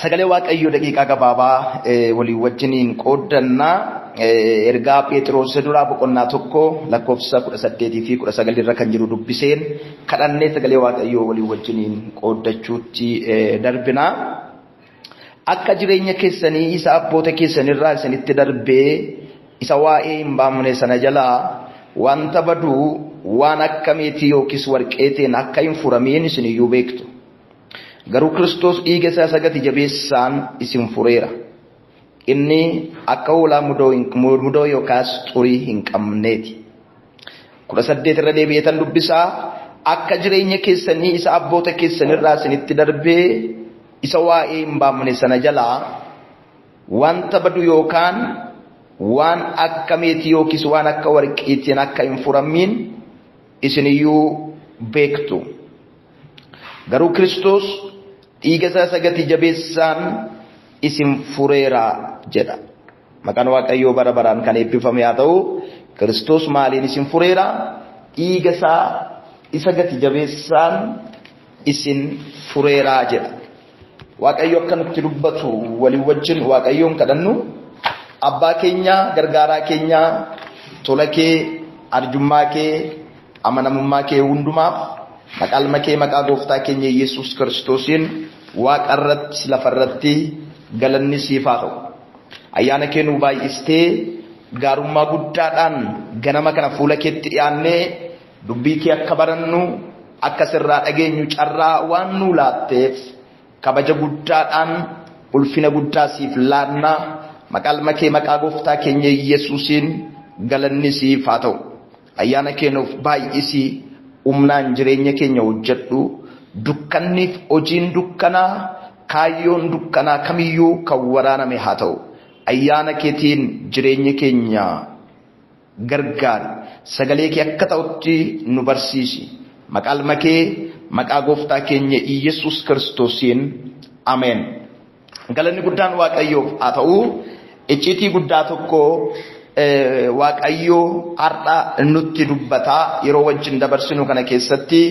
Sagalee Waaqayyoo daqiiqaa gabaabaa walii wajjiniin qooddannaa ergaa Phexros duraa boqonnaa 1 lakkoofsa 18 fi 19 irra kan jiru dubbiseen kadhannee sagalee Waaqayyoo walii wajjiniin qooddachuutti darbina. Akka jireenya keessanii isa abboota keessanirraa isinitti darbee isa waa'ee hin baamne sana jalaa wanta baduu waan akka meetii yookiis warqeetiin akka hin furamiin isiniyyuu beektu. Garuu Kiristoos dhiiga isaa isa gati jabeessaan isin fureera. Inni akka hoolaa mudoo yookaas xurii hin qabneeti. 18 irra deebi'eetan dubbisaa akka jireenya keessanii isa abboota keessanirraa isinitti darbee isa waa'ee hin baamne sana jalaa wanta badu yookaan waan akka meetii yookiis waan akka warqiitiin akka hin furamiin isiniyyuu beektu. Garuu Kiristoos dhiiga isaa isa gati jabeessaan isin fureera jedha. Maqaan Waaqayyoo bara baraan kan eebbifame haa ta'u. Kiristoos maaliin isin fureera? Dhiiga isaa isa gati jabeessaan isin fureera jedha. Waaqayyo akka nutti dubbatu walii wajjin Waaqayyoon kadhannu. Abbaa keenya, gargaaraa keenya, tola kee, arjummaa kee, amanamummaa kee hundumaaf maqaa kee maqaa gooftaa keenya Yesuus Kiristoosiin waaqa irratti lafa irratti galanni siif haa ta'u. Ayyaana kee nuu baay'istee gaarummaa guddaadhaan ganama kana fuula keetti dhiyaannee dubbii kee akka barannu akka sirraa dhageenyu carraa waan nuu laatteef kabaja guddaadhaan ulfina guddaa siif laanna. Maqaa kee maqaa gooftaa keenya Yesuusiin galanni siif haa ta'u. Ayyaana kee nuuf baay'isii humnaan jireenya keenya hojjedhu. Dukkanniif hojiin dukkanaa kaayyoon dukkanaa kamiyyuu kan waraaname haa ta'u. Ayyaana keetiin jireenya keenya gargaari. Sagalee kee akka ta'utti nu barsiisi. Maqaa kee maqaa gooftaa keenya Yesuus Kiristoosiin ameen. Galanni guddaan Waaqayyoof haa ta'u. Icciitii guddaa tokko Waaqayyoo har'a nutti dubbataa yeroo wajjin dabarsinu kana keessatti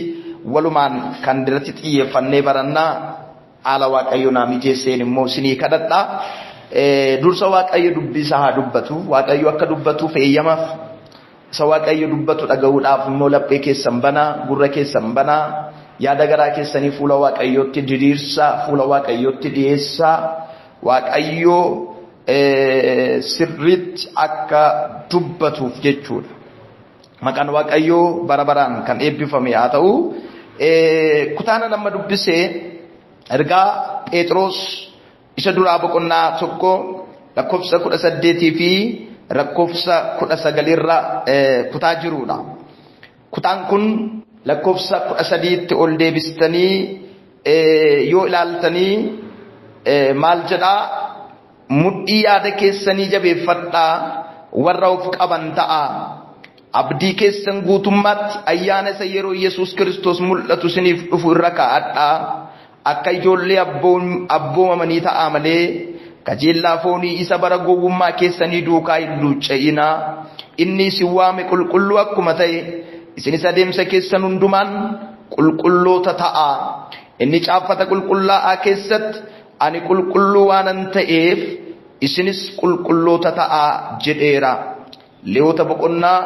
walumaan kan irratti xiyyeeffannee barannaa haala Waaqayyoo naa mijeesseen immoo isinii kadhadha. Dursa Waaqayyo dubbii isaa haa dubbatu. Waaqayyo akka dubbatuuf eeyyamaaf. Isa Waaqayyo dubbatu dhaga'uudhaaf immoo laphee keessan banaa, gurra keessan banaa, yaada garaa keessanii fuula Waaqayyootti diriirsaa, fuula Waaqayyootti dhiyeessaa. Waaqayyo sirriitti akka dubbatuuf jechuudha. Maqaan Waaqayyoo bara baraan kan eebbifame haa ta'u. Kutaana nama dubbisee ergaa Phexros isa duraa boqonnaa 1 lakkoofsa 18 fi lakkoofsa 19 irra kutaa jirudha. Kutaan kun lakkoofsa 13tti ol deebistanii yoo ilaaltanii maal jedhaa? Mudhii yaada keessanii jabeeffadhaa, warra of qaban ta'a. Abdii keessan guutummaatti ayyaana isa yeroo Yesuus Kiristoos mul'atu isiniif dhufu irra kaa'adhaa. Akka ijoollee abboomamanii ta'a malee kajeellaa foonii isa bara gowwummaa keessanii duukaa hin luucca'inaa. Inni isin waame qulqulluu akkuma ta'e isinis adeemsa keessan hundumaan qulqulloota ta'a. Inni caaffata qulqullaa'aa keessatti ani qulqulluu waanan ta'eef isinis qulqulloota ta'a jedheera. Leewwota boqonnaa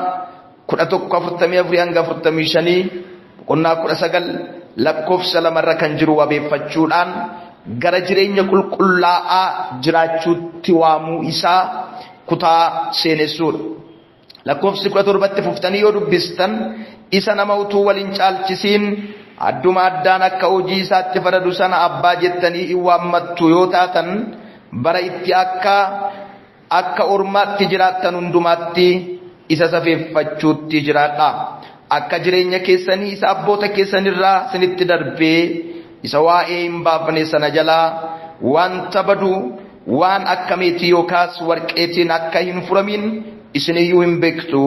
11 44 hanga 45 boqonnaa 19 lakkoofsa 2 irra kan jiru wabeeffachuudhaan gara jireenya qulqullaa'aa jiraachuutti waamuu isaa kutaa seenessuudha. Lakkoofsi 17tti fuftanii yoo dubbistan isa nama utuu waliin caalchisiin adduma addaan akka hojii isaatti faradu sana abbaa jettanii hin waammattu yoo taatan bara itti akka ormaatti jiraattan hundumaatti isa safeeffachuutti jiraadha. Akka jireenya keessanii isa abboota keessanirraa isinitti darbee isa waa'ee hin baafne sana jalaa wanta badu waan akka meetii yookaas warqeetiin akka hin furamiin isiniyyuu hin beektu.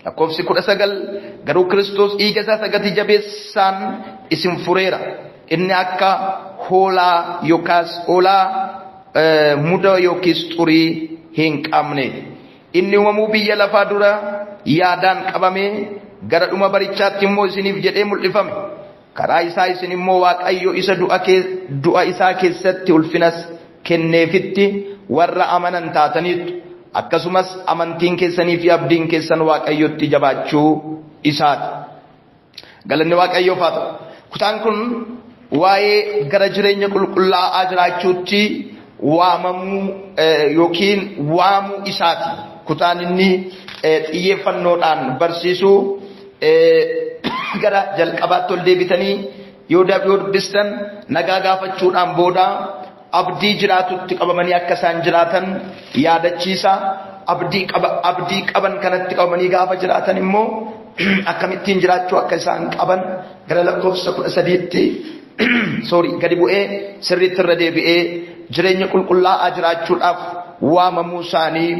Lakkoofsi 19 garuu Kiristoos dhiiga isaa isa gati jabeessaan isin fureera. Inni akka hoolaa yookaas hoolaa muda yookiis xurii hin qabne. Inni uumamuu biyya lafaa dura yaadaan qabamee gara dhuma barichaatti immoo isiniif jedhee mul'ifame. Karaa isaa isin immoo Waaqayyo isa du'a isaa keessatti ulfinas kenneefitti warra amanan taataniitu. Akkasumas amantiin keessanii fi abdiin keessan Waaqayyotti jabaachuu isaati. Galanni Waaqayyoof haa ta'u. Kutaan kun waa'ee gara jireenya qulqullaa'aa jiraachuutti waamamuu yookiin waamuu isaati. Kutaan inni xiyyeeffannoodhaan barsiisu gara jalqabaatti ol deebitanii yoo dubbistan nagaa gaafachuudhaan booda abdii jiraatutti qabamanii akka isaan jiraatan yaadachiisa. Abdii qaban kanatti qabamanii gaafa jiraatan immoo akkamittiin jiraachuu akka isaan qaban gara lakkoofsa 13tti gadi bu'ee sirriitti irra deebi'ee jireenya qulqullaa'aa jiraachuudhaaf waamamuu isaanii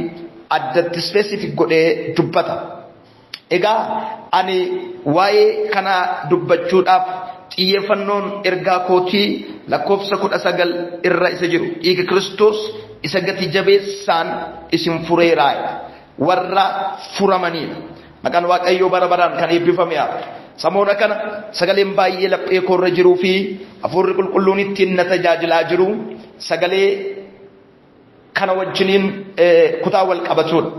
addatti specific godhee dubbata. Egaa ani waa'ee kana dubbachuudhaaf xiyyeeffannoon ergaa kootii lakkoofsa 19 irra isa jiru dhiiga Kiristoos isa gati jabeessaan isin fureeraa warra furamaniidha. Maqaan Waaqayyoo bara baraan kan eebbifame haa ta'u. Samoona kana sagaleen baay'ee laphee koorra jiruu fi hafuurri qulqulluun ittiin na tajaajilaa jiru sagalee kana wajjiniin kutaa wal qabatudha.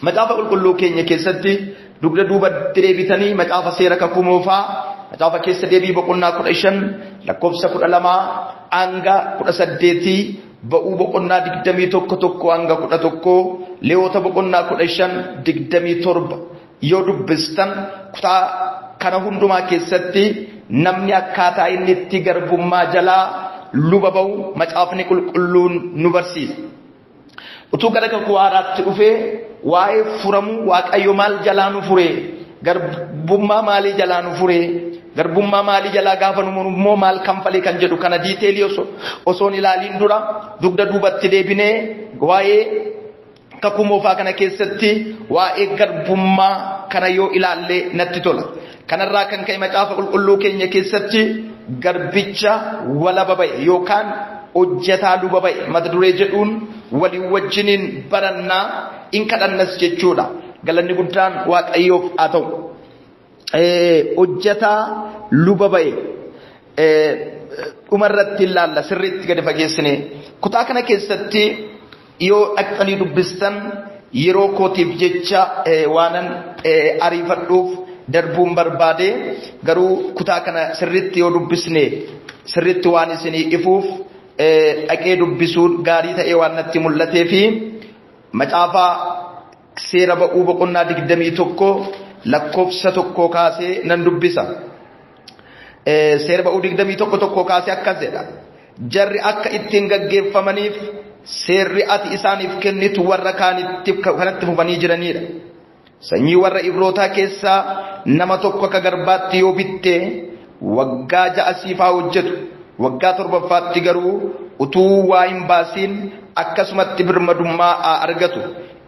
Macaafa qulqulluu keenya keessatti dugda duubatti deebitanii macaafa seera kakuu moofaa macaafa keessa deebii boqonnaa 15 lakkoofsa 12 hanga 18 ba'uu boqonnaa 21 hanga 11 Leewwota boqonnaa 15 27 yoo dubbistan kutaa kana hundumaa keessatti namni akkaataa inni itti garbummaa jalaa luba ba'u macaafni qulqulluun nu barsiisa. Utuu gara kakuu haaraatti dhufee waa'ee furamuu Waaqayyo maal jalaa nu furee, garbummaa maalii jalaa nu furee, garbummaa maalii jalaa gaafa nu immoo maal kanfalee kan jedhu kana diiteelii osoon ilaaliin dura dugda duubatti deebinee waa'ee kakuu moofaa kana keessatti waa'ee garbummaa kana yoo ilaalle natti tola. Kanarraa kan ka'e macaafa qulqulluu keenya keessatti garbicha walaba ba'e yookaan hojjetaa luba ba'e mata duree jedhuun walii wajjiniin barannaa in kadhannas jechuudha. Galanni guddaan Waaqayyoof haa ta'u. Hojjetaa luba ba'e dhumarratti ilaalla sirriitti gadi fageessine. Kutaa kana keessatti yoo dhaqxanii dubbistan yeroo kootiif jecha waanan ariifadhuuf darbuun barbaade garuu kutaa kana sirriitti yoo dubbisne sirriitti waan isinii ifuuf dhaqee dubbisuun gaarii ta'ee waan natti mul'atee fi macaafa seera ba'uu boqonnaa 21 lakkoofsa 1 kaasee nan dubbisa. Seera ba'uu 21 kaasee akkas jedha. Jarri akka ittiin gaggeeffamaniif seerri ati isaaniif kennitu warra kaanitti kanatti fufanii jiranidha. Sanyii warra Ibrootaa keessaa nama tokko akka garbaatti yoo bitte waggaa 6 siifaa hojjetu. Waggaa 7ffaatti garuu utuu waa hin baasiin akkasumatti birmadummaa haa argatu.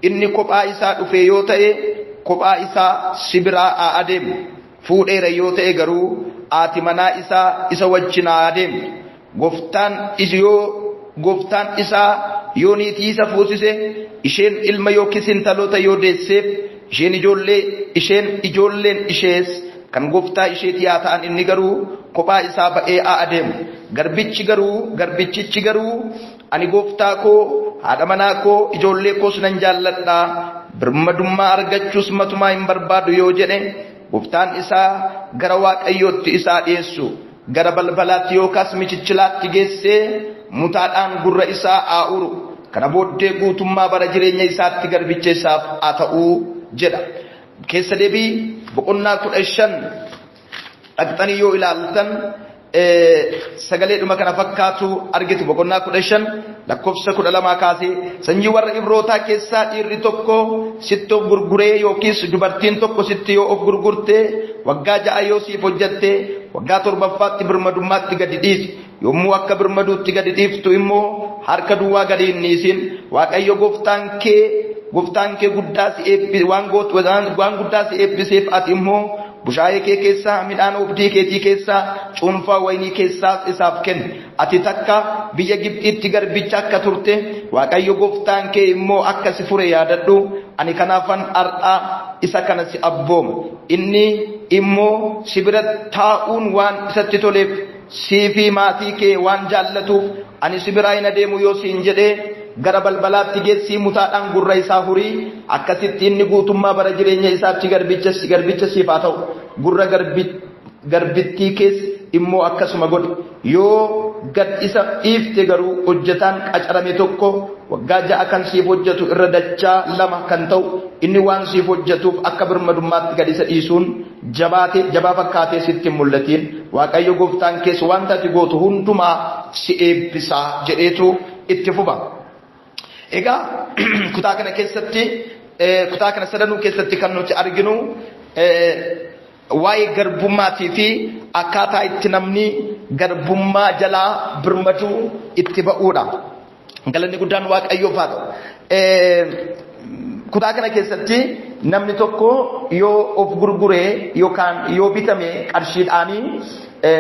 Inni kophaa isaa dhufee yoo ta'e kophaa isaa si biraa haa adeemu. Fuudheera yoo ta'e garuu haati manaa isaa isa wajjin haa adeemu. Gooftaan isaa yoo niitii isa fuusise isheen ilma yookiis intaloota yoo deesseef isheen ijoolleen ishees kan gooftaa isheetii haa ta'an inni garuu kophaa isaa ba'ee haa adeemu. Garbichichi garuu ani gooftaa koo haadha manaa koo ijoollee koos nan jaalladha birmadummaa argachuus matumaa hin barbaadu yoo jedhe gooftaan isaa gara Waaqayyootti isaa dhiyeessu. Gara balbalaatti yookaas michichilaatti geessee mutaadhaan gurra isaa haa uru. Kana booddee guutummaa bara jireenya isaatti garbicha isaaf haa ta'uu jedha. Keessa deebii boqonnaa 15 dhaqxanii yoo ilaaltan sagaleedhuma kana fakkaatu argitu. Boqonnaa 15 lakkoofsa 12 kaasee sanyii warra Ibrootaa keessaa dhiirri tokko sitti of gurguree yookiis dubartiin tokko sitti yoo of gurgurte waggaa 6 yoo siif hojjette waggaa 7ffaatti birmadummaatti gadi dhiisi. Yommuu akka birmaduutti gadi dhiiftu immoo harka duwwaa gadi hin dhiisin. Waaqayyo gooftaan kee guddaa si eebbise waan guddaa si eebbiseef ati immoo bushaayee kee keessaa midhaan oobdii keetii keessaa cuunfaa wayinii keessaas isaaf kenni. Ati takka biyya Gibxiitti garbicha akka turte Waaqayyo gooftaan kee immoo akka si fure yaadadhu. Ani kanaafan har'a isa kana si abbooma. Inni immoo si bira taa'uun waan isatti toleef Sii fi maatii kee waan jaallatuuf ani si biraa hin adeemu yoo siin jedhee, gara balbalaatti geessii mutaadhaan gurra isaa hurii. Akkasitti inni guutummaa bara jireenya isaatti garbicha siif haa ta'u. Gurra garbittii kees immoo akkasuma godhi. Yoo gad isa dhiifte garuu, hojjetaan qacarame tokko waggaa 6 kan siif hojjetu irra dachaa lama kan ta'u inni waan siif hojjetuuf, akka birmadummaatti gad isa dhiisuun jabaate jabaa fakkaatee sitti hin mul'atiin. Waaqayyo gooftaan keessa wanta ati gootu hundumaa si eebbisaa jedheetu itti fufa. Egaa kutaa kana keessatti, kutaa kana sadanuu keessatti kan nuti arginu waa'ee garbummaatii fi akkaataa itti namni garbummaa jalaa birmaduu itti ba'uudha. Galanni guddaan Waaqayyoof haa ta'u. Kutaa kana keessatti namni tokko yoo of gurguree yookaan yoo bitame qarshiidhaanii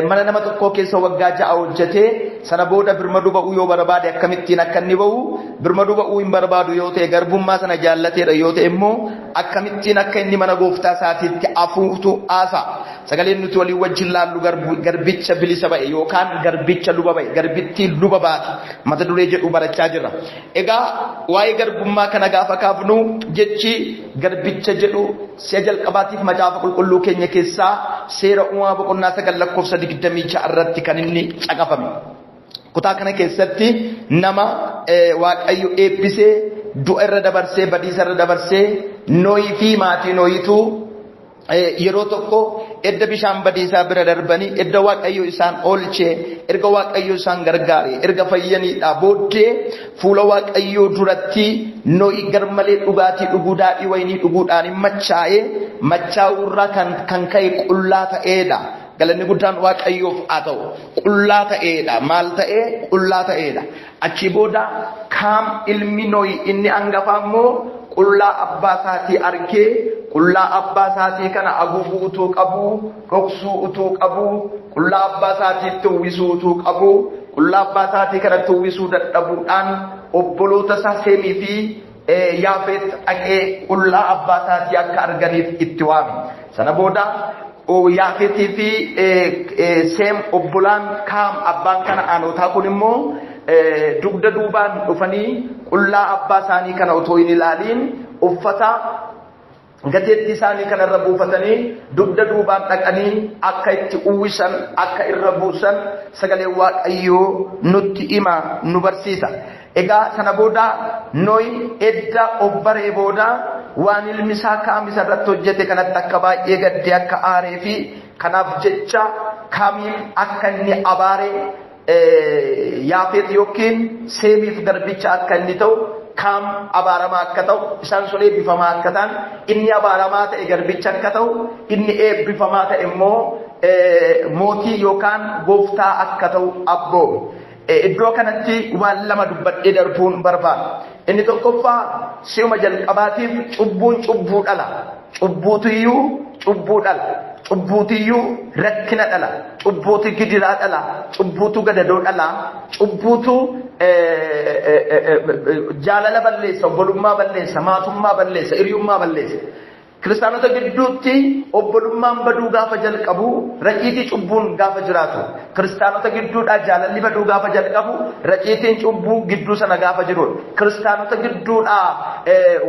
mana nama tokkoo keessa waggaa 6 hojjetee, sana booda birmaduu ba'uu yoo barbaade akkamittiin akka inni ba'u, birmaduu ba'uu hin barbaadu yoo ta'e, garbummaa sana jaallateedha yoo ta'e immoo akkamittiin akka inni mana gooftaa isaatiitti hafuutu haasa. Sagaleen nuti walii wajjin laallu garbicha bilisa ba'e yookaan garbicha luba ba'e, garbittii luba baate mata duree jedhu barachaa jirra. Egaa waa'ee garbummaa kana gaafa kaafnu, jechi garbicha jedhu si'a jalqabaatiif Macaafa Qulqulluu keenya keessaa Seera Uumamaa boqonnaa 9 lakkoofsa 26 irratti kan inni caqafame. Kutaa kana keessatti nama Waaqayyo eebbisee, du'a irra dabarsee, badiisa irra dabarsee, Nohii fi maatii Nohiitu yeroo tokko edda bishaan badiisaa bira darbanii, edda Waaqayyo isaan oolchee, erga Waaqayyo isaan gargaare, erga fayyaniidha booddee, fuula Waaqayyoo duratti Nohi garmalee dhugaatii dhuguu, daadhii wayinii dhuguudhaan hin machaa'ee, machaa'uurraa kan ka'e qullaa ta'eedha. Galanni guddaan Waaqayyoof haa ta'u. Qullaa ta'eedha. Maal ta'ee? Qullaa ta'eedha. Achi booda Kaam ilmi Nohi inni hangafaa immoo qullaa abbaa isaatii argee, qullaa abbaa isaatii kana haguuguu utuu qabu, dhoksuu utuu qabu, qullaa abbaa isaatiitti uwwisuu utuu qabu, qullaa abbaa isaatii kanatti uwwisuu dadhabuudhaan obboloota isaa Seemii fi Yaafet dhaqee qullaa abbaa isaatii akka arganiif itti waame. Sana booda Yaafetii fi Seem, obbolaan Kaam abbaan Kana'aanotaa kun immoo dugda duubaan dhufanii, qullaa abbaa isaanii kana otoo hin ilaaliin uffata gateettii isaanii kanarra buufatanii dugda duubaan dhaqanii akka itti uwwisan, akka irra buusan sagaleen Waaqayyoo nutti hima, nu barsiisa. Egaa sana booda Nohi edda of baree booda waan ilmi isaa Kaam isa irratti hojjete kanatti akka baay'ee gaddee, akka aaree fi kanaaf jecha Kaamiin akka inni abaare, Yaafet yookiin Seemiif garbicha akka inni ta'u, Kaam abaaramaa akka ta'u, isaan sun eebbifamaa akka ta'an, inni abaaramaa ta'e garbicha akka ta'u, inni eebbifamaa ta'e immoo mootii yookaan gooftaa akka ta'u abboome. Iddoo kanatti waan lama dubbadhee darbuun barbaada. Inni tokkoffaa, si'uma jalqabaatiif cubbuun cubbuu dhala. Cubbuutu iyyuu cubbuu dhala. Cubbuutu iyyuu rakkina dhala. Cubbuutu gidiraa dhala. Cubbuutu gadadoo dhala. Cubbuutu jaalala balleessa, obbolummaa balleessa, maatummaa balleessa, hiriyummaa balleessa. Kiristaanota gidduutti obbolummaan baduu gaafa jalqabu raciitii cubbuun gaafa jiraatu. Kiristaanota gidduudhaa jaalalli baduu gaafa jalqabu raciitiin cubbuu gidduu sana gaafa jirudha. Kiristaanota gidduudhaa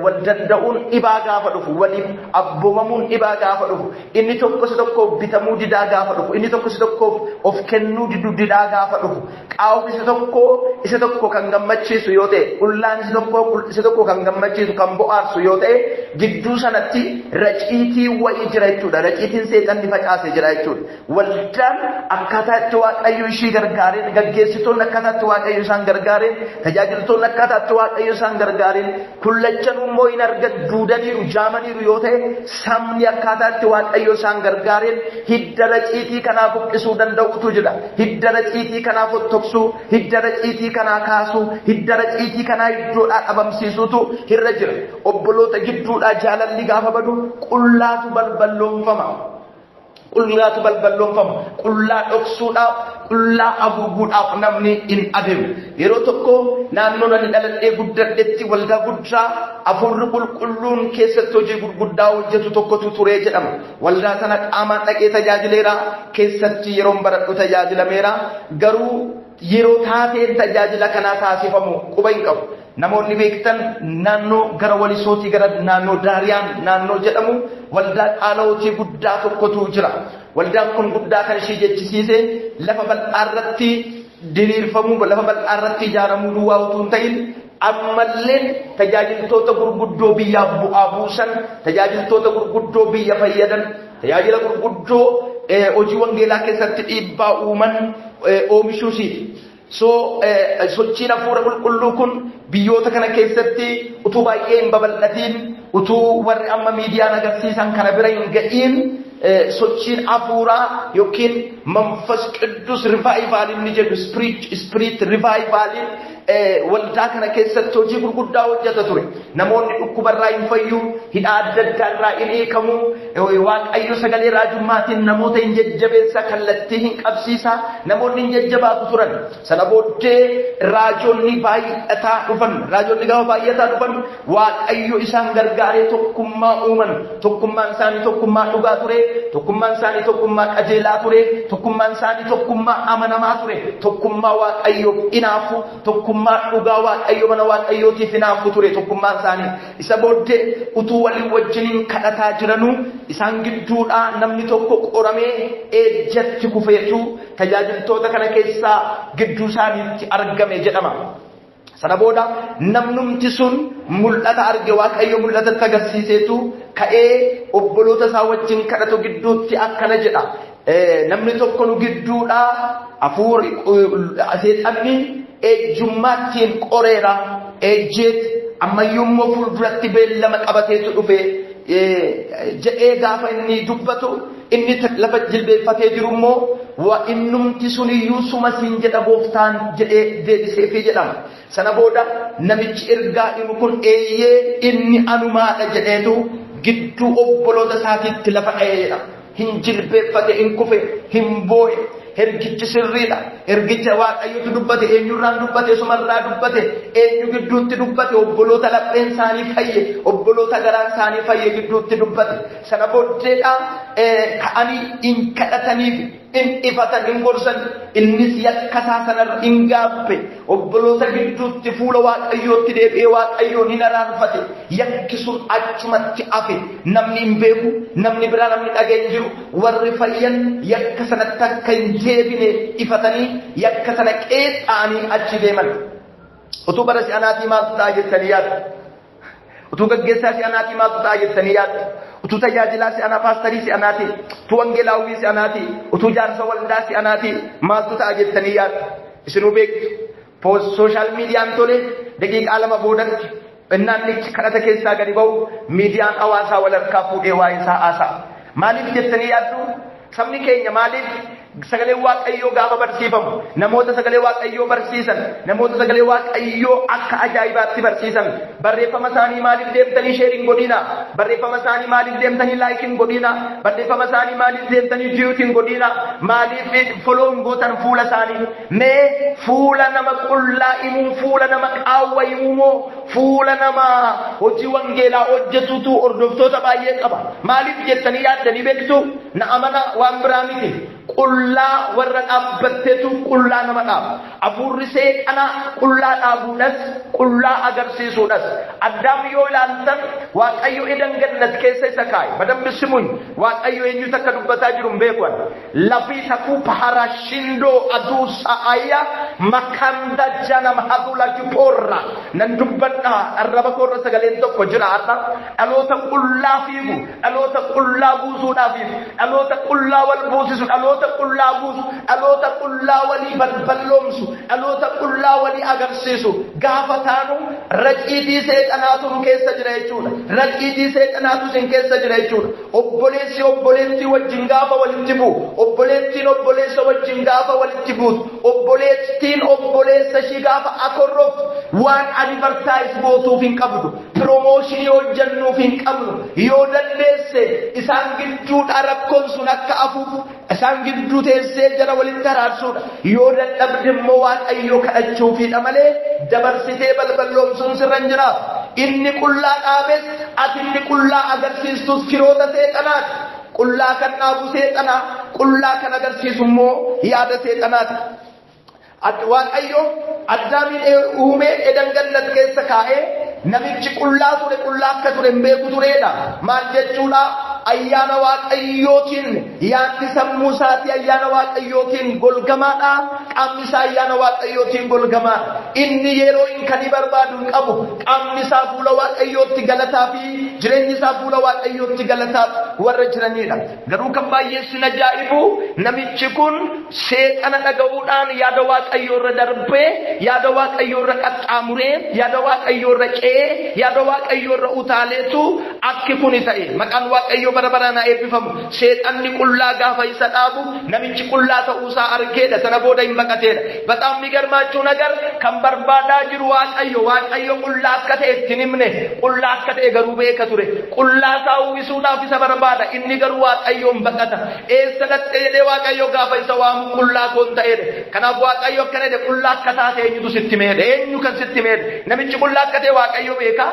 wal danda'uun dhibaa gaafa dhufu, waliif abboomamuun dhibaa gaafa dhufu, inni tokko isa tokkoof bitamuu didaa gaafa dhufu, inni tokko isa tokkoof of kennuu diduu didaa gaafa dhufu, qaawwi isa tokko isa tokko kan gammachiisu yoo ta'e, qullaan isa tokko isa tokko kan gammachiisu, kan bo'aarsu yoo ta'e, gidduu sanatti raciitii wayii jira jechuudha. Raciitiin seexanni facaase jira jechuudha. Waldaan akkaataa itti Waaqayyo ishii gargaareen, gaggeessitoonni akkaataa itti Waaqayyo isaan gargaareen, tajaajiltoonni akkaataa itti Waaqayyo isaan gargaareen, kullachan immoo hin argan, duudaniiru, jaamaniiru yoo ta'e, sabni akkaataa itti Waaqayyo isaan gargaareen hidda raciitii kanaa buqqisuu danda'utu jira. Hidda raciitii kanaa fottoqsuu, hidda raciitii kanaa kaasuu, hidda raciitii kanaa iddoodhaa dhabamsiisuutu irra jira. Obboloota gidduudhaa jaalalli gaafa badu qullaatu balballoonfama. Qullaatu balballoonfama. Qullaa dhoksuudhaaf Qullaa haguuguudhaaf namni hin adeemu. Yeroo tokko naannoo ani dhaladhee guddadhetti waldaa guddaa hafuurri qulqulluun keessatti hojii gurguddaa hojjetu tokkotu ture jedhama. Waldaa sana qaamaan dhaqee tajaajileera. Keessatti yeroon baradhu tajaajilameera. Garuu yeroo taateen tajaajila kanaa taasifamu quba hin qabu. Namoonni beektan naannoo gara Walisootii gara naannoo Daariyaan naannoo jedhamu waldaa qaala'ootii guddaa tokkotu jira. Waldaan kun guddaa kan ishee jechisiise lafa bal'aa irratti diriirfamuu, lafa bal'aa irratti ijaaramuu duwwaa utuu hin ta'in ammallee tajaajiltoota gurguddoo biyyaaf bu'aa buusan, tajaajiltoota gurguddoo biyya fayyadan, tajaajila gurguddoo hojii wangeelaa keessatti dhiibbaa uuman oomishuusiiti. So sochiin hafuura qulqulluu kun biyyoota kana keessatti utuu baay'ee hin babal'atiin, utuu warri amma miidiyaan agarsiisan kana bira hin ga'iin, sochiin hafuuraa yookiin Manfas Qiddus revival inni jedhu, spirit revival, waldaa kana keessatti hojii gurguddaa hojjeta ture. Namoonni dhukkubarraa hin fayyu, hidhaa adda addaa irraa hin hiikamu, Waaqayyo sagalee raajummaatiin namoota hin jajjabeessa, kallattii hin qabsiisa, namoonni hin jajjabaatu turan. Sana booddee raajonni baay'ataa dhufan. Raajonni gaafa baay'ataa dhufan Waaqayyo isaan gargaaree tokkummaa uuman. Tokkummaan isaanii tokkummaa dhugaa ture, tokkummaan isaanii tokkummaa qajeelaa ture, tokkummaan isaanii tokkummaa amanamaa ture, tokkummaa Waaqayyoof inaafu, tokkummaa dhugaa Waaqayyo mana Waaqayyootiif inaafu ture tokkummaan isaanii. Isa booddee utuu walii wajjiniin kadhataa jiranuu isaan gidduudhaa namni tokko qoramee ejjatti kufeetu tajaajiltoota kana keessaa gidduu isaaniitti argame jedhama. Sana booda namnumti sun mul'ata arge, Waaqayyo mul'atatti agarsiiseetu ka'ee obboloota isaa wajjin kadhatu gidduutti akkana jedha. Namni tokko nu gidduudhaa hafuurri seexanni ejjummaattiin qoreera, ejjeet ammayyuu immoo fuulduratti beellama qabateetu dhufe jedhee gaafa inni dubbatu, inni lafa jilbeeffatee jiru immoo wa innumti suniyyuu suma siin jedha gooftaan jedhee deebiseefii jedhama. Sana booda namichi ergaa himu kun eeyyee inni anumaadha jedheetu gidduu obboloota isaatiitti lafa dha'ee jedhama. Hin jilbeeffate, hin kufe, hin boo'e. Ergichi sirriidha. Ergicha Waaqayyotu dubbate, eenyurraan dubbate, sumarraa dubbate, eenyu gidduutti dubbate, obboloota lapheen isaanii fayye, obboloota garaan isaanii fayye gidduutti dubbate. Sana booddeedha ka'anii hin kadhataniif, hin ifatan, hin gorsan, innis yakkasaa sanarra hin gaabbe. Obboloota gidduutti fuula Waaqayyootti deebi'ee Waaqayyoon hin araarfate. Yakki sun achumatti hafe. Namni hin beeku, namni biraa namni dhaga'e hin jiru. Warri fayyan yakka sanatti akka hin deebine ifatanii yakka sana qeexxaanii achi deeman. Utuu bara si'anaatii maaltu ta'a jettanii yaaddu? Utuu gaggeessaa si'anaatii maaltu ta'a jettanii yaaddu? Utuu tajaajilaa si'anaa, paastarii si'anaatii, utuu wangeelaawwii si'anaatii, utuu jaarsa waldaa si'anaatii maaltu ta'a jettanii yaaddu? Isinuu beektu. Social miidiyaan tole daqiiqaa 2 boodatti innaan kadhata keessaa gadi ba'u miidiyaan hawaasaa wal harkaa fuudhee waa'ee isaa haasa'a. Maaliif jettanii yaaddu? Sabni keenya maaliif sagalee Waaqayyoo gaafa barsiifamu, namoota sagalee Waaqayyoo barsiisan, namoota sagalee Waaqayyoo akka ajaa'ibaatti barsiisan, barreeffama isaanii maaliif deemtanii share hin godhina? Barreeffama isaanii maaliif deemtanii like hin godhina? Barreeffama isaanii maaliif deemtanii duet hin godhina? Maaliif follow hin gootan fuula isaanii? Mee fuula nama qullaa himuu, fuula nama qaawwa himuu moo fuula nama hojii wangeelaa hojjetutu hordoftoota baay'ee qaba? Maaliif jettanii yaaddanii beektu? Na amana, waan biraa miti. Qullaa warra dhaabbatteetu qullaa nama dhaaba. Hafuurri seexanaa qullaa dhaabuudhas, qullaa agarsiisuudhas. Addaam yoo ilaaltan, Waaqayyo Edan Gannat keessa isa kaa'e. Badambi simuñ, Waaqayyo eenyutu akka dubbataa jiru hin beeku. Lafii takuu paharashindoo aduu sa'aya makanda janam hadula juporra. Nan dubbadha, arraba koorra sagaleen tokko jira har'a. Dhaloota qullaa fiigu, dhaloota qullaa buusuudhaaf, dhaloota qullaa wal buusisu, dhaloota qullaa buusu, dhaloota qullaa walii balballoomsu, dhaloota qullaa walii agarsiisu gaafa taanu raciitii seexanaatu nu keessa jira jechuudha. Raciitii seexanaatu isin keessa jira jechuudha. Obboleessi obboleettii wajjin gaafa walitti bu'u, obboleettiin obboleessa wajjin gaafa walitti buutu, obboleettiin obboleessa ishii gaafa akorroftu, waan advertise gootuuf hin qabdu, promotion hojjennuuf hin qabnu. Yoo dandeesse isaan gidduudhaa rakkoon sun akka afuuf Isaan gidduu teessee jara walitti araarsuudha. Yoo dadhabde immoo Waaqayyoo kadhachuufiidha malee dabarsitee balballoomsuun sirra hin jiraatu. Inni qullaa dhaabes ati inni qullaa agarsiistus firoota seexanaati. Qullaa kan dhaabu seexanaa, qullaa kan agarsiisu immoo yaada seexanaati. Waaqayyo Addaamiin uumee Edan gannat keessa kaa'ee namichi qullaa ture, qullaa akka ture hin beeku tureedha. Maal jechuudha? Ayyaana Waaqayyootiin yaadni sammuu isaatii ayyaana Waaqayyootiin golgamaadha. Qaamni isaa ayyaana Waaqayyootiin golgamaadha. Inni yeroo hin kan barbaadu hin qabu. Qaamni isaa fuula Waaqayyootti galataa fi jireenyi isaa fuula Waaqayyootti galataaf warra jiranidha. Garuu kan baay'ee sin ajaa'ibu namichi kun seexana dhaga'uudhaan yaada Waaqayyoo irra darbee, yaada Waaqayyoo irra qaxxaamuree, yaada Waaqayyoo irra ce'ee, yaada Waaqayyoo irra utaaleetu akki kuni ta'e. Maqaan Waaqayyoo bara baraan haa eebbifamu. Seexanni qullaa gaafa isa dhaabu namichi qullaa ta'uusaa argeedha. Sana booda hin baqateedha. በጣም የሚገርማችሁ ነገር kan barbaadaa jiru Waaqayyo. Waaqayyo qullaa akka ta'e itti himne, qullaa akka ta'e garuu beeka ture. Qullaa isaa uwwisuudhaaf isa barbaada. Inni garuu Waaqayyoon baqata. Eessa dhaqxe jedhee Waaqayyo gaafa isa waamu qullaa koon ta'eedha. Kanaaf Waaqayyo akkana jedhe, qullaa akka taate eenyutu sitti meedha? Eenyu kan sitti meedha? Namichi qullaa akka ta'e Waaqayyo beeka.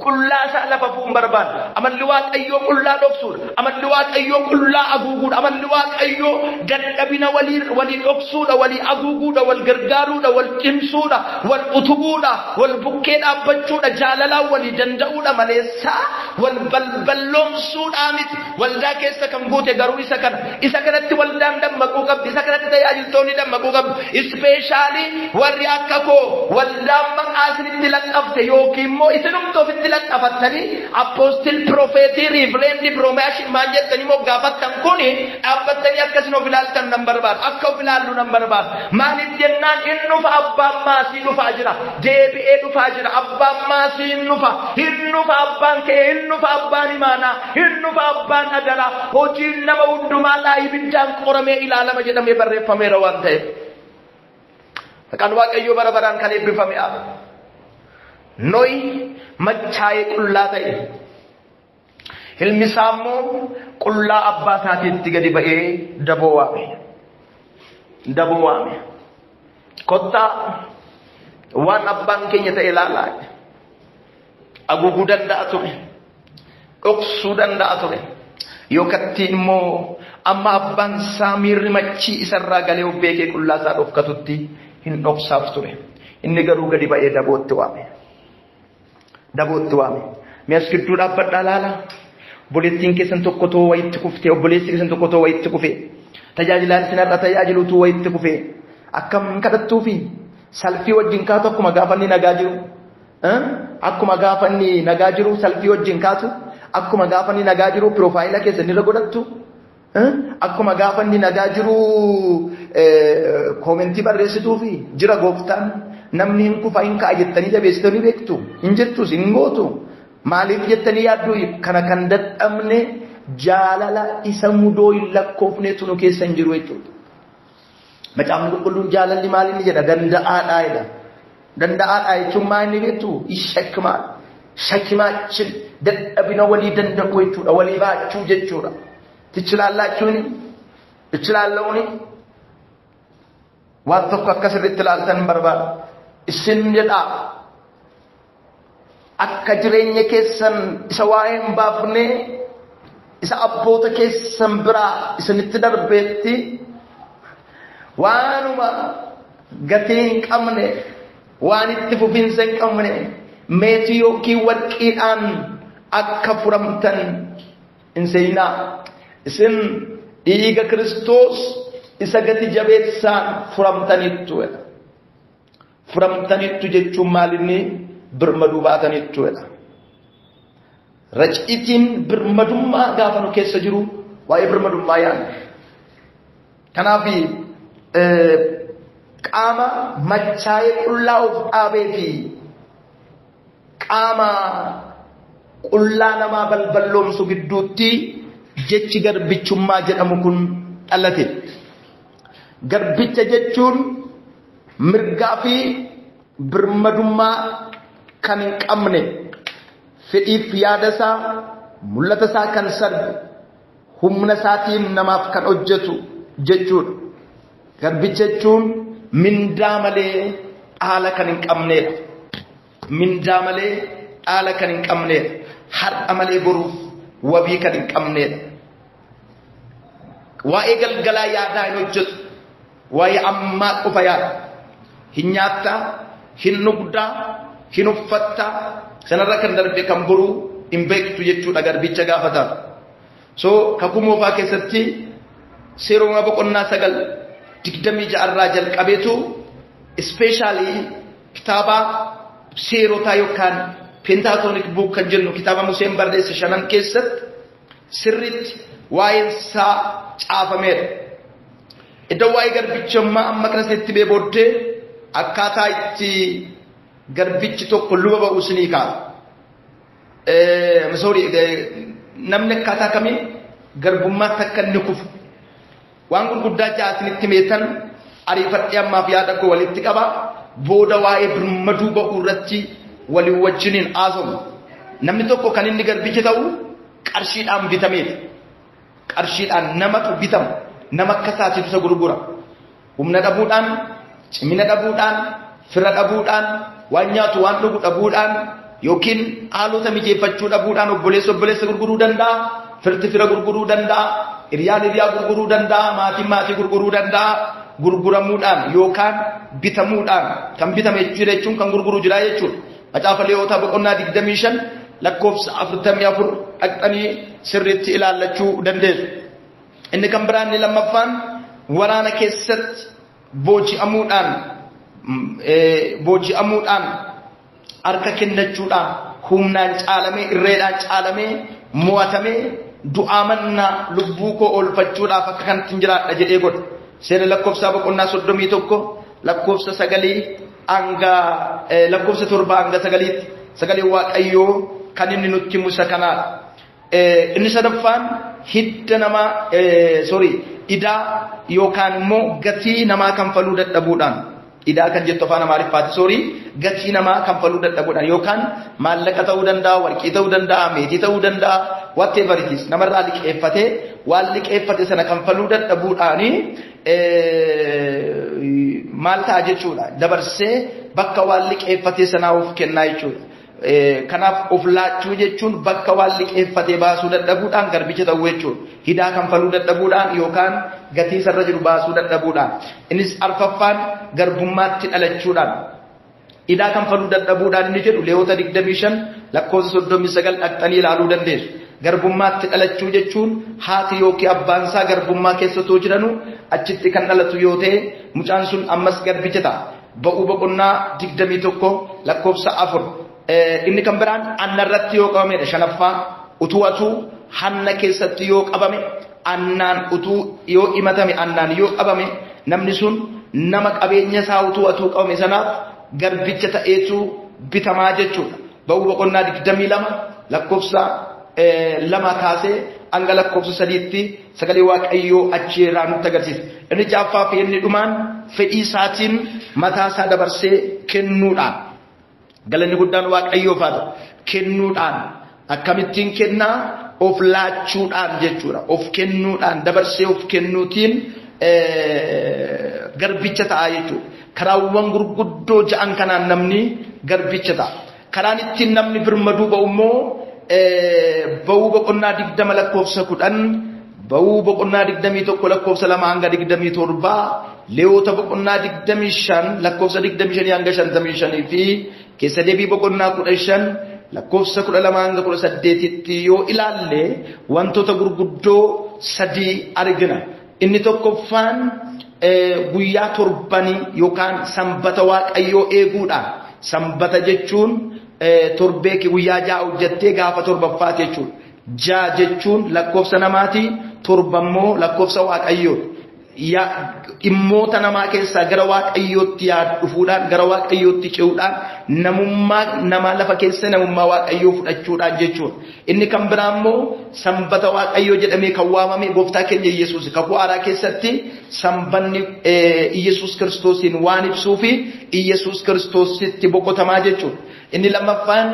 Qullaa isaa lafa fuun barbaada. Amalli Waaqayyoo qullaa dhoksuudha. Amalli Waaqayyoo qullaa haguuguudha. Amalli Waaqayyoo dadhabina walii dhoksuudha, walii haguuguudha, wal gargaaruudha, wal cimsuudha, wal utubuudha, wal bukkee dhaabbachuudha, jaalalaan walii danda'uudha maleessaa wal balballoomsuudhaa miti. Waldaa keessa kan guute garuu isa kana. Isa kanatti waldaan dammaquu qabdi. Isa kanatti tajaajiltoonni dammaquu qabdi. Especially warri akka koo waldaan maqaa isinitti laxxafte yookiin immoo isinumtu ofitti laxxafattanii apostle, prophet, reverend, piroomaashin maal jettanii moggaafattan kuni dhaabbattanii akkasin of ilaaltan nan barbaada. Akka of ilaallu nan barbaada. Maaliif jennaan inni dhufa, abbaan maasii dhufaa jira. Deebi'ee dhufaa jira. Abbaan maasii hin dhufa. Hin dhufa abbaan kee, hin dhufa abbaan imaanaa, hin dhufa abbaan adaraa. Hojiin nama hundumaa ibiddaan qoramee ilaalama jedhamee barreeffameera waan ta'eef. Maqaan Waaqayyoo bara baraan kan eebbifame. Nohi machaa'ee qullaa ta'e. Ilmi isaa immoo qullaa abbaa isaatiitti gadi ba'ee daboo waame. Daboo waame. Kottaa waan abbaan keenya ta'e ilaalaa. Haguuguu danda'a ture. Dhoksuu danda'a ture. Yookaan immoo amma abbaan isaa miirri machii isarraa galee of beekee qullaa isaa dhokatutti hin dhoksaaf ture. Inni garuu gadi ba'ee dabootti waame. Dabootti waame. Mi'as gidduu dhaabbadhaa laala. Obboleettiin keessan tokko too wayitti kuftee, obboleessi keessan tokko too wayitti kufee, tajaajilaan isin har'a tajaajiluutu wayitti kufee, akkam kadhattuufi selfie wajjin kaatu akkuma gaafa inni nagaa jiru. Akkuma gaafa inni nagaa jiru selfie wajjin kaatu, akkuma gaafa inni nagaa jiru profile keessan irra godhattu, akkuma gaafa inni nagaa jiru comment barreessituufi jira gooftaan namni hin kufa hin ka'a jettanii jabeessitanii beektu, hin jettus hin gootu. Maaliif jettanii yaaddu? Kana kan dadhabne jaalala isa mudoo hin lakkoofnetu nu keessa hin jiru jechuudha. Macaafni qulqulluun jaalalli maal inni jedha? Danda'aadhaa jedha. Danda'aadhaa jechuun maal inni beektu? Shakkimaa. Shakkimaachin dadhabina walii danda'u jechuudha. Walii baachuu jechuudha. Tichilaallachuuni? Tichilaalla'uuni? Waan tokko akka sirriitti ilaaltan barbaada. Isin jedhaa. Akka jireenya keessan isa waa'ee hin baafne isa abboota keessan biraa isinitti darbeetti waanuma gatii hin qabne, waan itti fufiinsa hin qabne meetii yookiin warqiidhaan akka furamtan hin seenaa. Isin dhiiga Kiristoos isa gati jabeessaan furamtanittu. Furamtanittu jechuun maalinni? Birmaduu baatanittu jedha. Raciitiin birmadummaa gaafa nu keessa jiru waa'ee birmadummaa yaadna. Kanaaf qaama machaa'ee qullaa of dhaabee fi qaama qullaa namaa balballoomsu gidduutti jechi garbichummaa jedhamu kun dhalate. Garbicha jechuun mirgaa fi birmadummaa kan hin qabne, fedhiif yaada isaa, mul'ata isaa kan sarbe, Humna isaatiin namaaf kan hojjetu jechuudha. Garbicha jechuun mindaa malee dhaala kan hin qabneedha. Mindaa malee dhaala kan hin qabneedha. Har'a malee boruuf wabii kan hin qabneedha. Waa'ee galgalaa yaadaa hin hojjetu. Waa'ee ammaa qofa yaada. Hin nyaattaa, hin dhugdaa, hin uffattaa, sanarra kan darbe kan boruu hin beektu jechuudha garbicha gaafa taatu. So kakuu moofaa keessatti seeruma boqonnaa 9:26 irraa jalqabeetu especially kitaaba seerotaa yookaan Pentateuch book kan jennu kitaaba Museen barreesse shanan keessatti sirriitti waa'een isaa caafameera. Iddoo waa'ee garbichummaa amma kana sitti bee booddee akkaataa itti garbichi tokko luba ba'u isinii ka'a. Sorry, namni akkaataa kamiin garbummaatti akka inni kufu waan gurguddaa ja'a isinitti meetan ariifadhee ammaaf yaada koo walitti qaba. Booda waa'ee birmaduu ba'uu irratti walii wajjiniin haasawu. Namni tokko kan inni garbicha ta'u qarshiidhaan bitameeti. Qarshiidhaan namatu bitama. Nama akka isaatiitu isa gurgura. Humna dhabuudhaan, cimina dhabuudhaan, fira dhabuudhaan, waan nyaatu waan dhugu dhabuudhaan yookiin haalota mijeeffachuu dhabuudhaan obboleessa obboleessa gurguruu danda'a, firti fira gurguruu danda'a, hiriyaan hiriyaa gurguruu danda'a, maatiin maatii gurguruu danda'a. Gurguramuudhaan yookaan bitamuudhaan kan bitame jechuun kan gurguru jira jechuudha. Macaafa Lewwotaa boqonnaa 25 lakkoofsa 44 dhaqxanii sirriitti ilaallachuu dandeessu. Inni kan biraan inni lammaffaan waraana keessatti booji'amuudhaan harka kennachuudhaan humnaan caalamee irreedhaan caalamee mo'atamee du'aa mannaa lubbuu koo oolfachuudhaaf akka kanatti hin jiraadha jedhee godha. Seera lakkoofsaa boqonnaa 31 lakkoofsa 9 hanga lakkoofsa 7 hanga 9tti sagalee Waaqayyoo kan inni nutti himu isa kanaadha. Inni sadaffaan hidda namaa idaa yookaan immoo gatii namaa kanfaluu dadhabuudhaan. Idaa kan jettu afaan Amaariffaati gatii namaa kanfaluu dadhabuudhaan yookaan maallaqa ta'uu danda'a, warqii ta'uu danda'a, meetii ta'uu danda'a, whatever it is namarraa liqeeffatee waan liqeeffate sana kanfaluu dadhabuudhaani maal ta'a jechuudha. Dabarsee bakka waan liqeeffatee sanaa of kennaa jechuudha. Kanaaf of laachuu jechuun bakka waan liqeeffatee baasuu dadhabuudhaan garbicha ta'uu jechuudha. Hidaa kanfaluu dadhabuudhaan yookaan gatii sarara jiru baasuu dadhabuudhaan. Innis arfaffaan garbummaatti dhalachuudhaan. Idaa kanfaluu dadhabuudhaan inni jedhu Lewwota 25 lakkoofsa 39 dhaqxanii ilaaluu dandeessu. Garbummaatti dhalachuu jechuun haati yookiin abbaan isaa garbummaa keessa otoo jiranu achitti kan dhalatu yoo ta'e mucaan sun ammas garbicha ta'a. Ba'uu boqonnaa 21 lakkoofsa 4. Inni kan biraan annarratti yoo qabamedha. Shanaffaa utuu atuu hanna keessatti yoo qabame annaan utuu yoo himatame annaan yoo qabame namni sun nama qabeenya isaa utuu atuu qabame sanaaf garbicha ta'eetu bitamaa jechuudha. Ba'uu boqonnaa 22 lakkoofsa 2 kaasee hanga lakkoofsa 3tti sagalee Waaqayyoo achi irraa nutti agarsiisa. Inni ja'affaa fi inni dhumaan fedhii isaatiin mataa isaa dabarsee kennuudhaan. Galanni guddaan Waaqayyoof haa ta'u. Kennuudhaan akkamittiin kennaa? Of laachuudhaan jechuudha. Of kennuudhaan dabarsee of kennuutiin garbicha ta'a jechuudha. Karaawwan gurguddoo ja'an kanaan namni garbicha ta'a. Karaan ittiin namni birmaduu ba'u immoo ba'uu boqonnaa 20 lakkoofsa 10, ba'uu boqonnaa 21 lakkoofsa 2 hanga 27, Lewwota boqonnaa 25 lakkoofsa 25 hanga 55 fi keessa deebii boqonnaa 15 lakkoofsa 12 hanga 18tti yoo ilaalle wantoota gurguddoo sadii argina. Inni tokkoffaan guyyaa torbanii yookaan sanbata Waaqayyoo eeguudhaan. Sanbata jechuun torbee guyyaa 6 hojjettee gaafa torbaffaati jechuudha. 6 jechuun lakkoofsa namaati, torba immoo lakkoofsa Waaqayyooti. Dhimmoota namaa keessaa gara Waaqayyootti dhufuudhaan, gara Waaqayyootti ce'uudhaan, namummaa namaa lafa keessa namummaa Waaqayyoo fudhachuudhaan jechuudha. Inni kan biraa immoo sanbata Waaqayyoo jedhamee kan waamame gooftaa keenya Iyyasuus kakuu haaraa keessatti sanbanni Iyyasuus Kiristoosiin waan ibsuu fi Iyyasuus Kiristoositti boqotamaa jechuudha. Inni lammaffaan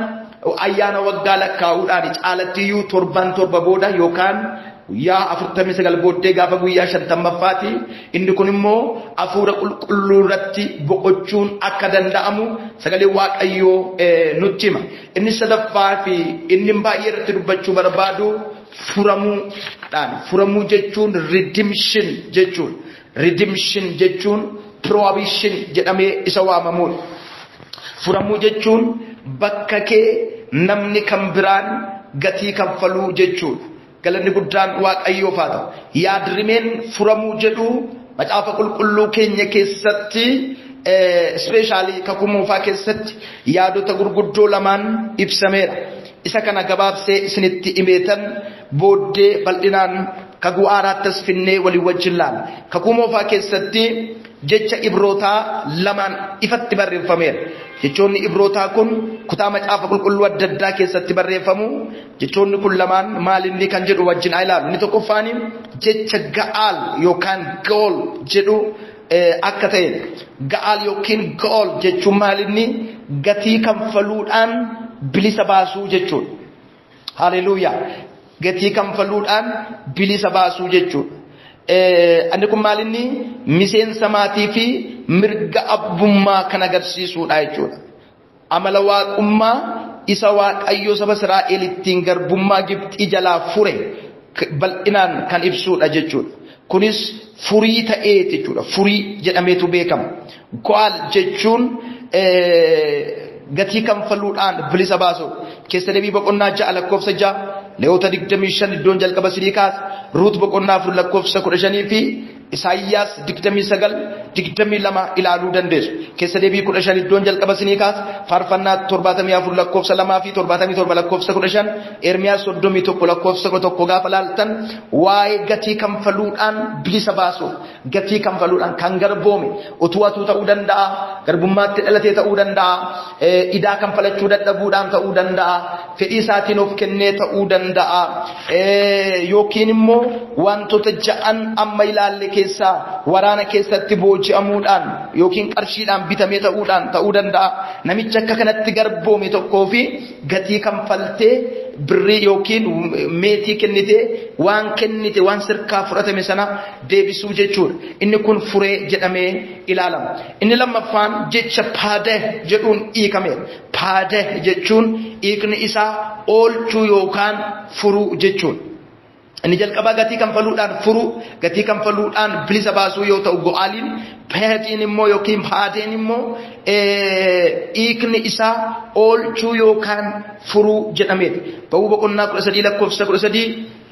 ayyaana waggaa lakkaa'uudhaan caalattiyyuu torban torba booda yookaan Guyyaa 49 booddee gaafa guyyaa 50ffaati. Inni kun immoo hafuura qulqulluu irratti boqochuun akka danda'amu sagalee Waaqayyoo nutti hima. Inni sadaffaa fi inni baay'ee irratti dubbachuu barbaadu furamuudhaan. Furamuu jechuun redemption jechuudha. Redemption jechuun prohibition jedhamee isa waamamudha. Furamuu jechuun bakka kee namni kan biraan gatii kanfaluu jechuudha. Galanni guddaan Waaqayyoof haa ta'u. Yaadrimeen furamuu jedhu macaafa qulqulluu keenya keessatti, especially kakuu moofaa keessatti, yaadota gurguddoo lamaan ibsameera. Isa kana gabaabsee isinitti himeetan booddee bal'inaan kakuu haaraattas finnee walii wajjin laala. Kakuu moofaa keessatti jecha Ibrootaa lamaan ifatti barreeffameera. Jechoonni Ibrootaa kun kutaa macaafa qulqulluu adda addaa keessatti barreeffamu. Jechoonni kun lamaan maal inni kan jedhu wajjin haa ilaallu. Inni tokkoffaan jecha ga'aal yookaan gool jedhu akka ta'e. Ga'aal yookiin gool jechuun maal inni? Gatii kanfaluudhaan bilisa baasuu jechuudha. Haleluuyaa. Gatii kanfaluudhaan bilisa baasuu jechuudha. Inni kun maal inni? Miseensa maatii fi mirga abbummaa kan agarsiisudha jechuudha. Amala waaqummaa isa Waaqayyo saba Israa'el ittiin garbummaa Gibxii jalaa fure bal'inaan kan ibsudha jechuudha. Kunis furii ta'ee jechuudha. Furii jedhameetu beekama. Go'aal jechuun gatii kanfaluudhaan bilisa baasu. Keessa Deebii boqonnaa 6 lakkoofsa 6, Leewwota 25 iddoon jalqaba sidii kaas, Ruut boqonnaa 4 lakkoofsa 15 fi Isaayyaas 29 22 ilaaluu dandeessu. Keessa Deebii 15 iddoon jalqaba sinii kaas, Faarfannaa 74 lakkoofsa 2 fi 77 lakkoofsa 15, Ermiyaas 31 lakkoofsa 11 gaafa laaltan waa'ee gatii kanfaluudhaan bilisa baasu. Gatii kanfaluudhaan kan garboome utuu atuu ta'uu danda'a, garbummaatti dhalatee ta'uu danda'a, idaa kanfalachuu dadhabuudhaan ta'uu danda'a, fedhii isaatiin of kennee ta'uu danda'a, yookiin immoo wantoota ja'an amma ilaalle keessaa waraana keessatti booji'amuudhaan yookiin qarshiidhaan bitamee ta'uudhaan ta'uu danda'a. Namicha akka kanatti garboome tokkoo fi gatii kanfaltee birrii yookiin meetii kennitee waan kennite waan sirkaa fudhatame sana deebisuu jechuudha. Inni kun furee jedhamee ilaalama. Inni lammaffaan jecha paadeh jedhuun hiikameera. Paadeh jechuun hiikni isaa oolchuu yookaan furuu jechuudha. Inni jalqabaa gatii kanfaluudhaan furuu, gatii kanfaluudhaan bilisa baasuu yoo ta'u, go'aaliin paadeen immoo yookiin paadeen immoo hiikni isaa oolchuu yookaan furuu jedhameeti. Ba'uu boqonnaa 13 lakkoofsa 13,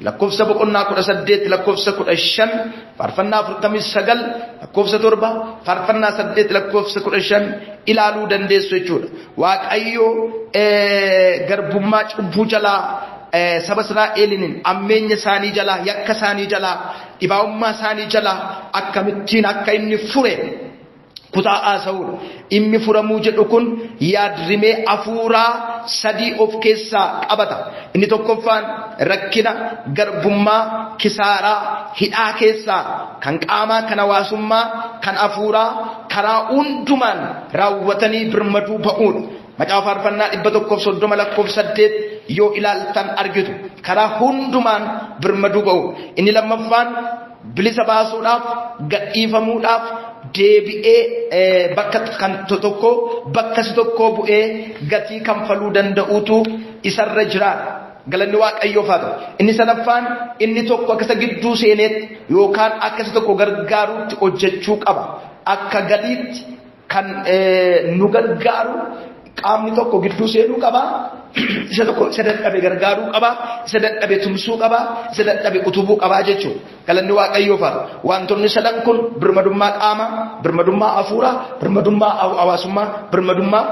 lakkoofsa boqonnaa 18 lakkoofsa 15, Faarfannaa 49 lakkoofsa 7, Faarfannaa 8 lakkoofsa 15 ilaaluu dandeessu jechuudha. Waaqayyo garbummaa cubbuu jalaa saba Israa'eliin ammeenya isaanii jalaa, yakka isaanii jalaa, dhibaa'ummaa isaanii jalaa akkamittiin akka inni fure kutaa haasa'uudha. Inni furamuu jedhu kun yaadrimee hafuuraa sadii of keessaa qabata. Inni tokkoffaan rakkina, garbummaa, kisaaraa, hidhaa keessaa kan qaamaa, kan hawaasummaa, kan hafuuraa karaa hundumaan raawwatanii birmaduu ba'uudha. Macaafa Faarfannaa 130 lakkoofsa 8 yoo ilaaltan argitu. Karaa hundumaan birmaduu ba'u. Inni lammaffaan bilisa baasuudhaaf, gadhiifamuudhaaf, deebi'ee bakka kan tokko bakka si tokko bu'ee gatii kanfaluu danda'uutu isarra jiraata. Galanni Waaqayyoof haa ta'u. Inni sadaffaan inni tokko akka isa gidduu seeneetti yookaan akka isa tokko gargaaruutti hojjechuu qaba. Akka galiitti kan nu gargaaru qaamni tokko gidduu seenuu qaba. Isa tokko isa dadhabe gargaaruu qaba. Isa dadhabe tumsuu qaba. Isa dadhabe utubuu qaba jechuudha. Galanni Waaqayyoof haa ta'u. Wantoonni sadan kun birmadummaa qaamaa, birmadummaa hafuuraa, birmadummaa hawaasummaa, birmadummaa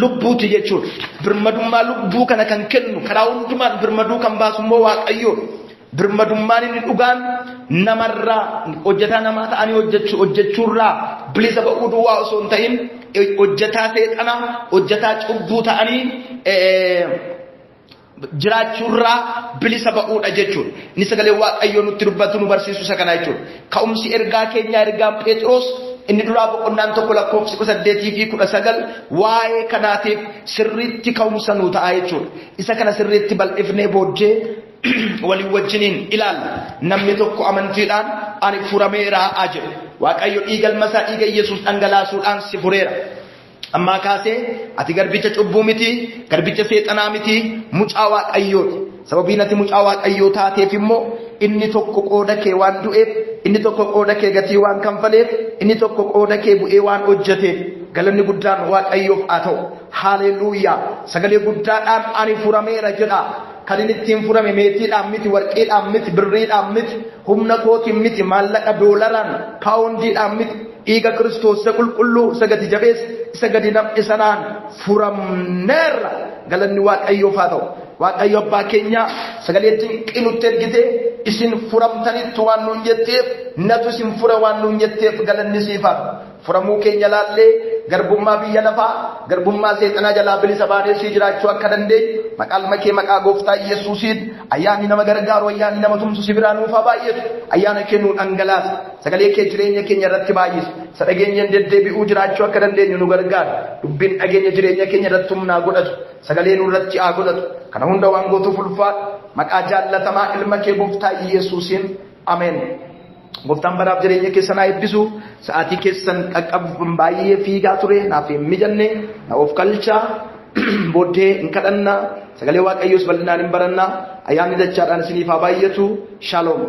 lubbuuti jechuudha. Birmadummaa lubbuu kana kan kennu karaa hundumaan birmaduu kan baasu immoo Waaqayyoodha. Birmadummaan inni dhugaan namarraa hojjetaa namaa ta'anii hojjechuurraa bilisa ba'uu duwwaa osoo hin ta'in hojjetaa seexanaa, hojjetaa cubbuu ta'anii jiraachuurraa bilisa ba'uudha jechuudha. Inni sagalee Waaqayyoo nutti dubbatu nu barsiisu isa kana jechuudha. Ka'umsi ergaa keenyaa ergaan Phexros inni duraa boqonnaan 1 lakkoofsi 18 fi 19 waa'ee kanaatiif sirriitti ka'umsa nuu ta'a jechuudha. Isa kana sirriitti bal'ifnee booddee Walii wajjiniin ilaalla. Namni tokko amantiidhaan ani furameera haa jedhu. Waaqayyo dhiiga ilma isaa dhiiga Yesuus dhangalaasuudhaan si fureera. Ammaa kaasee ati garbicha cubbuu miti, garbicha seexanaa miti, mucaa Waaqayyooti. Sababiin ati mucaa Waaqayyoo taateef immoo inni tokko qooda kee waan du'eef, inni tokko qooda kee gatii waan kanfaleef, inni tokko qooda kee bu'ee waan hojjeteef galanni guddaan Waaqayyoof haa ta'u. Haaleluuyaa! Sagalee guddaadhaan ani furameera jedha. Kan inni ittiin furame meetiidhaan miti, warqiidhaan miti, birriidhaan miti, humna kootiin miti, maallaqa doolaraan, paawundiidhaan miti. Dhiiga Kiristoos isa qulqulluu, isa gati jabeessa, isa gadi nam'e sanaan furamneerra. Galanni Waaqayyoof haa ta'u. Waaqayyo abbaa keenyaa sagalee dinqii nutti ergite, isin furamtanittu waan nuun jetteef, natu isin fura waan nuun jetteef galanni siif haa ta'u. Furamuu keenya laallee garbummaa biyya lafaa, garbummaa seexanaa jalaa bilisa baanee sii jiraachuu akka dandeenyu maqaa ilma kee maqaa gooftaa Yesuusiin ayyaanni nama gargaaru, ayyaanni nama tumsu si biraa nuuf haa baay'atu. Ayyaana kee nuu dhangalaasa. Sagalee kee jireenya keenya irratti baay'isi. Isa dhageenyeen deddeebi'uu jiraachuu akka dandeenyu nu gargaara. Dubbiin dhageenya jireenya keenya irratti humnaa godhatu. Sagalee nu irratti haa godhatu. Kana hunda waan gootuuf ulfaadhu. Maqaa jaallatamaa ilma kee gooftaa Yesuusiin. Ameen. Gooftaan baraaf jireenya keessan haa eebbisu. Sa'aatii keessan qaqqabuuf baay'ee fiigaa ture. Naaf hin mijanne. Na of kalchaa. Booddee hin kadhanna. Sagalee Waaqayyoos bal'inaan hin baranna. Ayyaanni dachaadhaan isiniif haa baay'atu. Shalom.